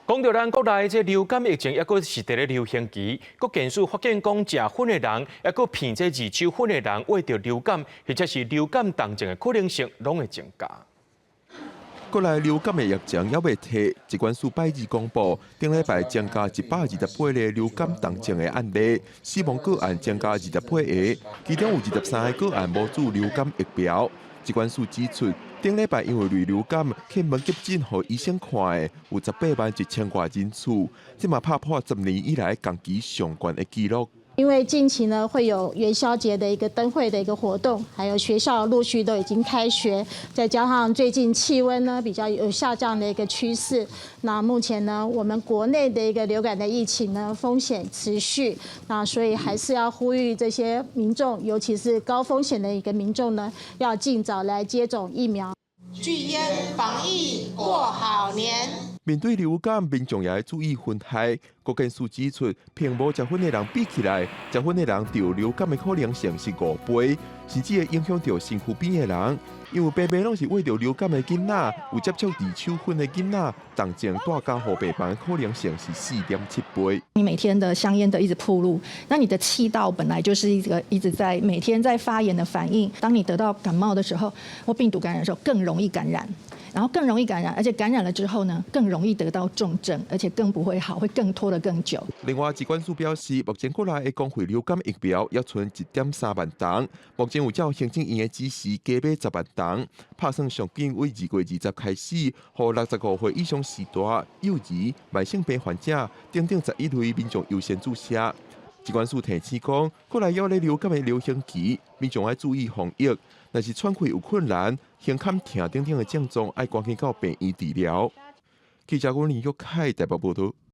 講到咱國內這流感疫情，猶閣是佇咧流行期，國健署發現講，食薰的人，猶閣鼻這二手薰的人，患著流感或者是流感重症的可能性，攏會增加。國內流感的疫情猶未退，疾管署拜二公布，頂禮拜增加128個流感重症的案例，死亡個案增加28個，其中有23個個案無注流感疫苗。疾管署指出，頂禮拜因為類流感去門急診予醫生看的有18萬1千外人次，這嘛拍破10年以來同期上懸的紀錄。因為近期呢會有元宵節的一個燈會的一個活動，還有學校陸續都已經開學，再加上最近氣溫呢比較有下降的一個趨勢，那目前呢我們國內的一個流感的疫情呢風險持續，那所以還是要呼籲這些民眾，尤其是高風險的一個民眾呢，要盡早來接種疫苗。拒菸防疫過好年。面對流感，民眾也愛注意薰害。國健署指出，仝無食薰的人比起來，食薰的人著流感的可能性是5倍，甚至會影響著身軀邊的人。因為爸爸攏是患著流感的囡仔，有接觸二手薰的囡仔，重症蹛加護病房的可能性是4.7倍。你每天的香菸的一直暴露，那你的氣道本來就是一個一直在每天在發炎的反應。當你得到感冒的時候，或病毒感染的時候，更容易感染。然後更容易感染，而且感染了之後呢，更容易得到重症，而且更不會好，會更拖得更久。另外，疾管署表示，目前國內的公費流感疫苗猶賰1.3萬筒，目前有照行政院的指示加買10萬筒，拍算上緊對2月20開始，予65歲以上序大、幼兒、慢性病患者等等11類民眾優先注射。疾管署提醒講，國內猶咧流感的流行期，民眾愛注意防疫。若是喘氣有困難、胸坎疼等等的症狀，愛趕緊到病院治療。記者阮林玉凱台北報道。